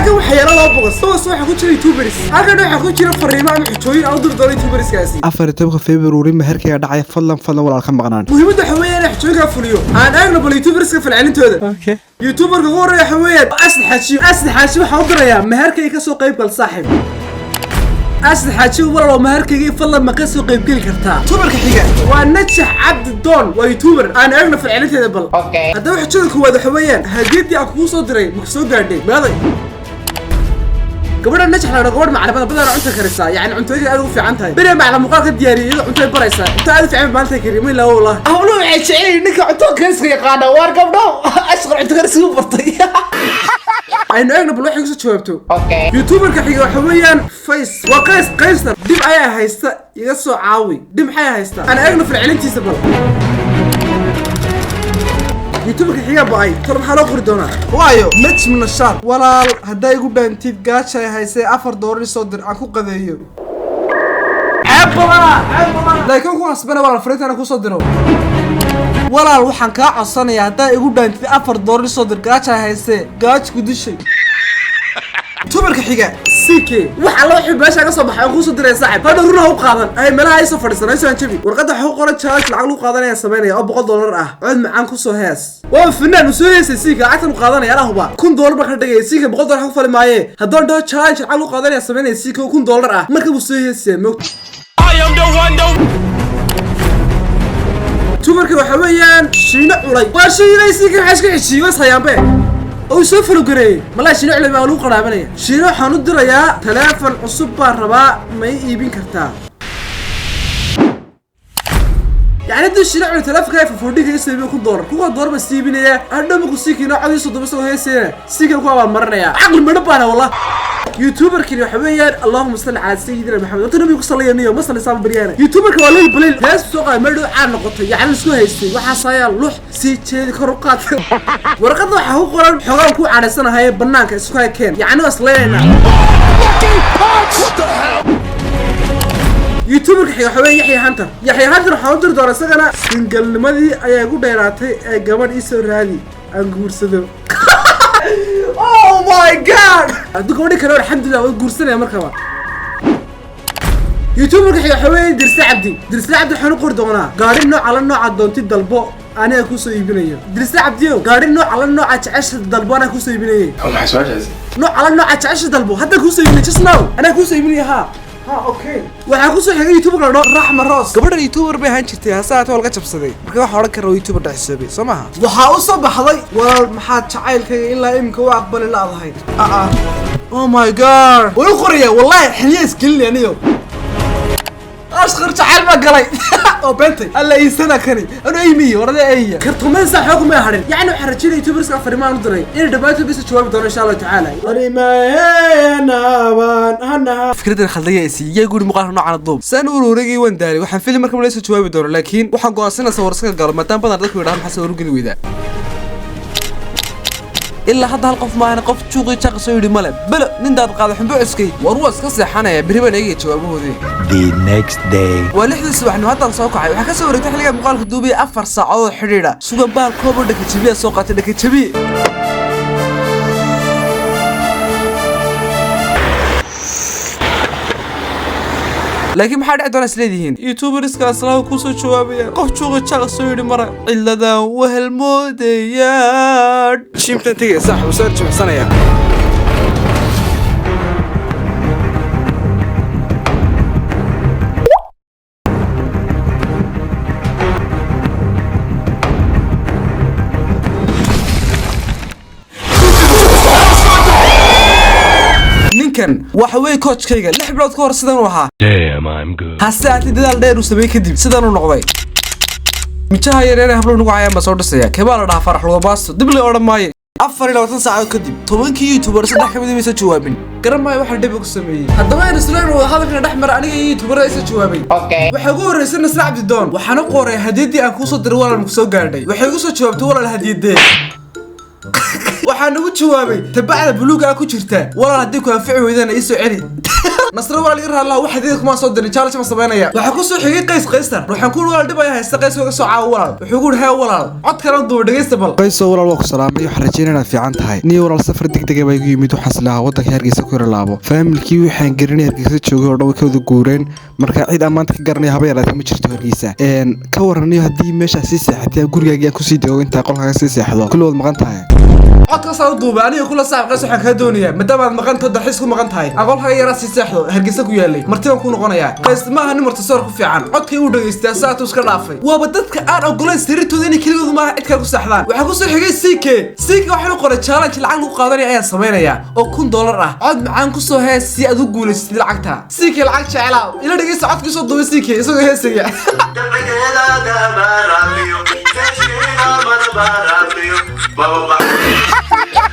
Halkan waxaa yaala laba boqos. Boqos waxaa ku jira youtubers, halkan waxaa ku jira fariimo ama xujooyin aan u diri doono youtuberskaasi. 14-ka February meherkayga dhacaya, fadlan fadlan walaal ka maqnaan. Muhiimadda waxa weeyaan inaan xujooyinkaa fuliyo. Aan eegno bal youtuberska falcelintooda. Youtuberka ugu horreeya waxa weeyaan Asad Xaajiyo. Asad Xaaji waxaan u dirayaa meherkayga ka soo qayb gal, saaxiib. Asad Xaaji, walaal, meherkaygii fadlan ma ka soo qaybgeli kartaa? Youtuberka xiga waa Najax Cabdi Doon, waa youtuber. Aan eegno falcelinteeda bal. Haddaba xujada koowaad waxa weeyaan: hadiyaddii aan kugu soo diray ma soo gaadhay? Meeday gabadha Najax la? Gabadh macallimada badanaa cunta karisaa, yacni cuntooyinka aad ugu fiican tahay. Beriya macalin muuqaal ka diyaariyay iyadoo cunto ay baraysaa, cunto aad u fiican maalinta kariyo ma ilaa wallah. Hawluhu waxay jecel yihiin ninka cunto kariska yaqaana. Waar gabdho, Ashqar cunto karisigu bartay. Aynu eegno bal waxay kusoo jawaabto. Youtuberka xiga waxa weeyaan Face, waa Qays. Qaysar, dhib ayaa haysta, iga soo caawi. Dhib maxay haysta? Aan eegno falcelintiisa bal. Youtuberka xiga ba'ay, tolo maxaa loo qori doonaa? Waayo Najm Nashaad: walaal, haddaa igu dhaantid, gaasha ay haysay, $4 isoo dir aan ku qadeeyo. Ceeb badana, ceeb badana, laakiin ku hasbana walaal fariintaan kusoo diro. Walaal, waxaan kaa codsanayaa, haddaa igu dhaantid, $4 isoo dir, gaaja ay haysee, gaaj ku dishay. Youtuberka xiga CK, wax alla wixii meesha ka soo baxay aan kuusoo diray, saaxib. Hadha run ha u qaadan. Ay meelaha ay soo fadhiisan, ay soo hanjabi. Warqadda waxaa ku qoran challenge lacag lagu qaadanaya samaynaya oo $100 ah. Cod macaan kusoo hees. Waa fanaan, uu soo heesay. CK lacagtan u qaadanaya anaa huba, $1000 baa ka dhigaya. CK $100 ku fali maaye. Haddaan dhaho challenge lacag lagu qaadanaya samaynaya CK oo $1000 ah, marka buu soo heesaya moogta. Youtuberka waxa weeyaan Shiino Culay. Waa Shiinay CK, waxaa iska xeshiiyey was hayaanbe oo soo falogareeyey. Malaa Shiino Culay baa lagu qaraabanaya. Shiino waxaan u dirayaa: taleefon cusub baan rabaa, ma ii iibin kartaa? Yani haddii Shiino Culay taleefonka iPhone 14 kaga soo iibiyo $1000, kuwa dollar baa sii iibinaya. Hadhow markuu sii keeno codii soddon isagoo heesayna, sii kan ku abaalmarinaya. Caqli midho baana wallah. Youtuberkani waxa weeyaan, allahuma salli calaa sayidina Maxamed, horta nabiga ku sallaya niyo ma salli saama baryaana. Youtuberka waa Lil Balil. Hees soo qaaday meel dhow caan noqotay, yacni isku haystay waxaas ayaa lux sii jeedi kor u qaatay. Warqadda waxaa ku qoran: xogaan ku cadhaysanahay, banaanka isku keen. Yacni waa isleynayna. Youtuberka xiga waxa weeye Yaxya Hunter. Yaxya Hunter waxaan u diri doonaa isagana: singalnimadii ayaa igu dheeraatay ee gabadh ii soo raadi aan guursado. Oh my God, hadduu gabadhi kale, alxamdulilah, waa guursanaya markaba. Youtuberka xiga waxa weeye Dirsle Cabdi. Dirsle Cabdi waxaan u qori doonaa: gaadhi nooca la nooca doonti dalbo, aniga kusoo iibinayo. Dirsle Cabdiyo, gaadhi nooca la nooca jecesha dalbo, anaa kusoo iibinayay. Maxay su-aashaasi? Nooca la nooca jecesha dalbo, hadda kusoo iibinay, just now anaa kusoo iibinaya. Ha ha, okay. Waxaa kusoo xigay youtuber la dhaho Raxma Roos. Gabadhan youtuber bay ahaan jirtay, hase haatee waa laga jabsaday. Marka waxaa odhan kara waa youtuber dhexsoobay, soo maaha? Waxaa u soo baxday: walaal, maxaad jacaylkayga ilaa imika u aqbali la'dahay? Aa, oh my God, way u qoraya wallahi, xiliya isgelinaya aniyo. Ashqar jacayl baa galay oo beentay alla iisana kani anu eymiyo warada eeya kartuumada saa xoog ma harin. Yacni waxaan rajaynaya youtuberska fariimaan u diray inay dhammaantood bisa jawaabi doono insha Allahu tacaala. Fikradan khaldaya ay siiyay guri muuqaalka noocan duub saan u uruurigay waan daalay. Waxaan fili marka la soo jawaabi doono, laakiin waxaan go'aansanaa sawir iska galo, maadaama badan dadku yidhahdaan maxaa sawir u geli weydaa. Ilaa hadda hal qof maahane qof juuqii jaaqi soo yidhi male. Belo nin daad qaada xumbo cuskay. War waa iska seexanaya, berri baan eegaya jawaabahoodii. The next day. Waa 6dii subaxnimo, haddaan soo kacay. Waxaa ka soo wareegtay xilliga muuqaalka duubaya 4 saacadood xidhiidha. Sugan bahal koobo dhakajabiya soo qaatay, dhakajabiye. Laakiin maxaa dhici doona isleedihiin youtuberska aslaha kusoo jawaabaya? Qof juuqi jaaq soo yidhi mara ciladan wehel moodayaa. Jimtan tegaya saaxib, soo jimicsanaya. Ninkan waxa weeye coachkayga. 6 bilood ka hor sidan uu ahaa. Damn, I'm good. Hase aatee dadaal dheer uu sameeyey kadib sidan uu noqday. Mijaha yareer ee hablo nagu cayaan baa soo dhisaya. Keebaa la dhahaa Farax Lugabaasto? Dib loo odhan maayo. 24 saacadood kadib 10kii youtuber saddex ka mid maysa jawaabin. Garan maayo waxa dhib ku sameeyey. Haddaba aynu isla wada hadalkana dhex mara aniga iyo youtuberada isa jawaabay. Waxaa ugu horreysay Nasra Cabdidoon. Waxaan u qoray: hadiyaddii aan kuusoo diray walaal maku soo gaadhay? Waxay igu soo jawaabtay: walaal, hadiyadee? Waxaan ugu jawaabay: tabacda buluuga ah ku jirta walaal, haddii ku anfici weydana ii soo celi. Nasra, walaal, iga raalaha, wax hadiyad kuma soo dirin, challenge ma samaynaya. Waxaa ku soo xigay Qays Qaysar. Waxaan ku walaal dhib ayaa haysta, Qays uga soo caawo walaal. Wuxuu ku yidhi: "Hee walaal." Cod kale duuba, dhegeysta bal. Qayso walaal, waa ku salaamay. Waxaan rajeynaya inaad fiican tahay. Niyo walaal, safar degdega baa igu yimid. Waxaan islahaa waddanka Hargeysa ku yara familkii waxaan garanay Hargeysa joogay oo dhan way ka wada guureen. Marka cid aan maanta ka garanaya haba yaraatee ma jirto Hargeysa. Ka waraniyo haddii meeshaa sii seexatay, gurigaagii aan kusii dego, intaa qolkaaga sii seexdo, kulli waad maqan tahay. Codkaasaan u duubay aniga kula saaxib. Qays, waxaan kaa doonayaa, maadaama aad maqan tahay, dalxiis ku maqan tahay, aqoolkaaga yaraa sii seexdo Hargeysa ku yaalay, marti baan ku noqonayaa. Qays maaha nin martisoor ku fiican. Codkii uu dhegaystaa saatu iska dhaafay. Waaba dadka aan ogolayn sariirtooda inay keligoodu maaha cid kale ku seexdaan. Waxaa kusoo xigay CK. CK waxaan u qoray: "Challenge lacag lagu qaadanaya ayaan samaynayaa oo $1000 ah. Cod macaan kusoo hees si aad u guulaysatid lacagta." CK lacag jeclaa. Ila dhegeysta codkii soo duubay CK isagoo heesaya. Dabcigeeda dabaaraamiyo, keeskeeda madabaraamiyo, bababa.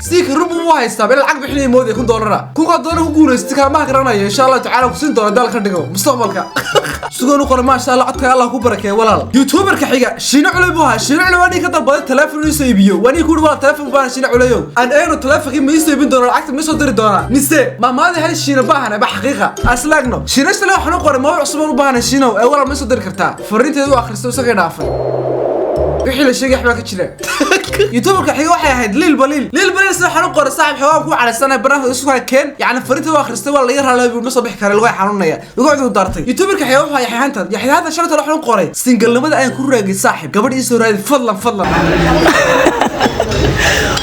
CK runbu u haystaa in lacag bixinaya moodaya $1000 ah. $1000 ku guulaystay kaamaha garanaya, insha Allah tacaala kusin doona daal ka dhigo mustaqbalka. Sugan u qoray: "Maasha Allah, codka Allah ku barakeeyo walaal." Youtuberka xiga Shiino Culey buu ahaa. Shiino Culey waa nin ka dalbaday telefoon inuu soo iibiyo. Waa nin ku yidhi: "Walaal, telefoon baan." Shiino Culeyow, aan eegno telefonkii ma ii soo iibin doona, lacagta ma ii soo diri doonaa mise maamaadi hal Shiino baahana ba xaqiiqa aslaagno. Shiino shalay waxaan u qoray: "Mawduuc cusub aan u baahanay Shiinow, ee walaal ma ii soo diri kartaa?" Fariinteedu u akhristay, isagay dhaafay. Wixii la sheegay waxbaa ka jira. Youtuberka xiga waxay ahayd Lil Baliil. Lil Baliil sida waxaan u qoray: "Saaxib, xoogaan ku cadhaysanay, banaanka isu kala keen." Yacni fariinta waa akhristay, waa laga raalay buu, ma soo bixi karay, lagu xanuunaya, lagu cudur daartay. Youtuberka xiga wuxuu Yaxya Hantan. Yaxya Hantan shalay waxaan u qoray: "Singalnimada ayaan ku raagay saaxib, gabadh ii soo raadi, fadlan, fadlan."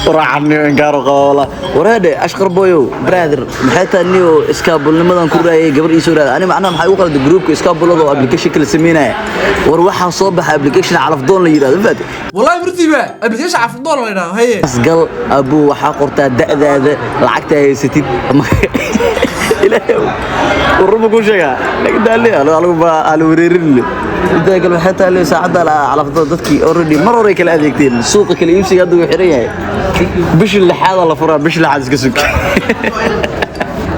Waraacan inkaaro qaba wallah. Wareedhe Ashqar boyow, brother, maxay tahay niyo iskaabulnimadan ku raayay, gabar ii soo raada? Ani macnaha maxay u qalday groupka iskaabulada oo application kala sameynaya? War waxaa soo baxay application Calafdoon la yidhahdo, ma fahamtay? Wallahi murtiba application Calafdoon la yidhahdo, haye. Asgal abuu, waxaa qortaa da'daada, lacagta haysatid. Ilaahay, warruma kuu sheegaa, laga daali anigu ba aan wareerin. Intaa kale waxay tahay saacadda la Calafdoon dadkii already mar hore kala adeegteen. Suuqa kala iibsiga hadda wuu xiran yahay, bishii lixaad la furaa, bishii lixaad iska sug.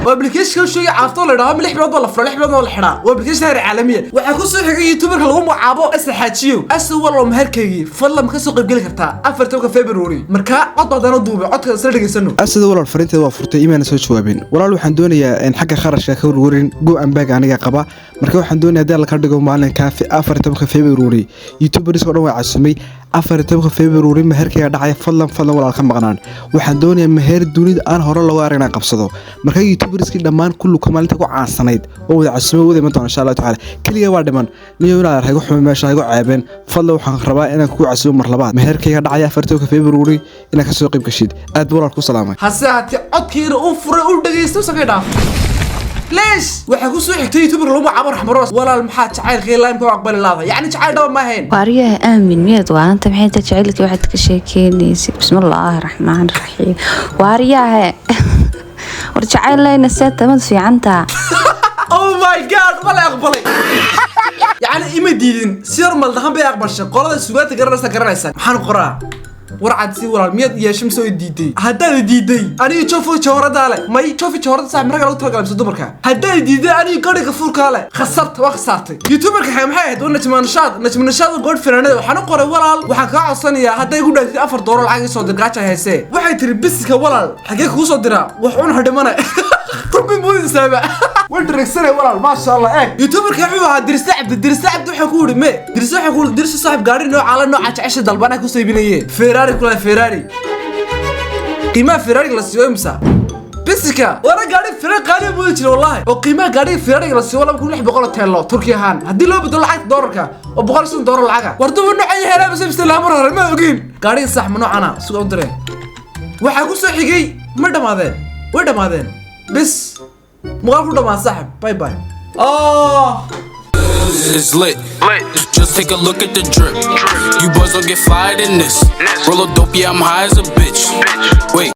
Waa application sheegay Calafdoon la yidhahdo, 6 bilood baa la furaa, 6 bilood baa la xidhaa. Waa application heer caalamiya. Waxaa ku soo xigay youtuberka lagu magacaabo Asa Xaajiyo. Asa, walow meherkaygii, fadlan ma ka soo qaybgeli kartaa 14-ka February? Markaa cod baadana duubay, codka isla dhegaysano. Asada walaal, fariinteeda waa furtay, imaana soo jawaabin. Walaal, waxaan doonayaa in xagga kharashka ka warwarin, go and bag aniga qaba. Marka waxaan doonayaa haddii alla ka dhigo maalinka 14-ka February, youtubers oo dhan waa casumay. 14-ka February meherkayga dhacaya. Fadlan, fadlan walaal ka maqnaan. Waxaan doonayaa meher dunida aan hore looga arag inaan qabsado. Marka youtuberskii dhammaan kulluka maalinta ku caansanayd oo wada casumay wada iman doona insha Allah tacaala. Keliya waa dhiman niyo inaad haygu xumay meesha haygu ceebeen. Fadlan, waxaan rabaa inaan kugu casumo mar labaad meherkayga dhacaya 14-ka February, inaad kasoo qayb gashid. Aad buu walaal ku salaamay. Hase ahaatee codkiina uu furay, uu dhegaysto, isagay dhaafay. Leesh waxaa ku soo xigtay youtuber lagu magacaabo Raxmaroos. Walaal, maxaa jacaylkii laimka u aqbali laada? Yacni jacayl dhaba ma ahayn. Waaryaha aamin, miyaad waalanta? Maxay tahay jacaylkii waxaad ka sheekeynaysa? Bismillaahi raxmaan raxiim. Waaryahe, war jacayl leyna see tamad fiicantaa. Oh my God, ma la aqbalay? Yacni ima diidin, si yar maldahan bay aqbashay. Qolada sugaanta garanaysa garanaysa. Maxaan qoraa? Warcad si walaal, miyaad yeeshay mise way diiday? Haddaad diiday aniga jofo jawrada le, may jofi jawrada sax maraga lagu talagalay mise dumarka? Haddaad diiday aniga gadhiga furkaa le, khasarta waa khasaartay. Youtuberka xigay maxay ahayd? Waa Najma Nashaad. Najma Nashaad oo gabadh fanaanada. Waxaan u qoray: "Walaal, waxaan kaa codsanayaa hadday igu dhaantid $4 lacag ii soo dir, gaaja haysee." Waxay tiri: "Biska walaal, xagee kugu soo diraa? Wax un hadhimane." Rubbi moodaysaaba way dhareegsanay walaal, maasha Allah. Eeg, youtuberka wuxuu ahaa Dirse Cabdi. Dirse Cabdi waxaan ku yidhi me Dirse, waxaan ku yidhi: "Dirse saaxib, gaari nooca la nooca jecesha dalbana ku saybinaye." Ferrari kula Ferrari, qiimaha Ferrari la siiyo imsa? Bisika wana gaari Ferrari qaali moodi jira wallahi, oo qiimaha gaariga Ferrari la siiyo 2600 teelo Turki ahaan, haddii loo bedelo lacagta doolarka oo $150 lacaga. War duba noocan yahay bas bas mar hore ma ogin gaariga sax ma noocana suga u direen. Waxaa ku soo xigay, ma dhamaadeen? Way dhamaadeen. Bis muuqaal ku dhamaan saaxib, bye bye. Oh. It's lit. Just take a look at the drip. You boys don't get fired in this. Roll a dope, yeah, I'm high as a bitch. Wait.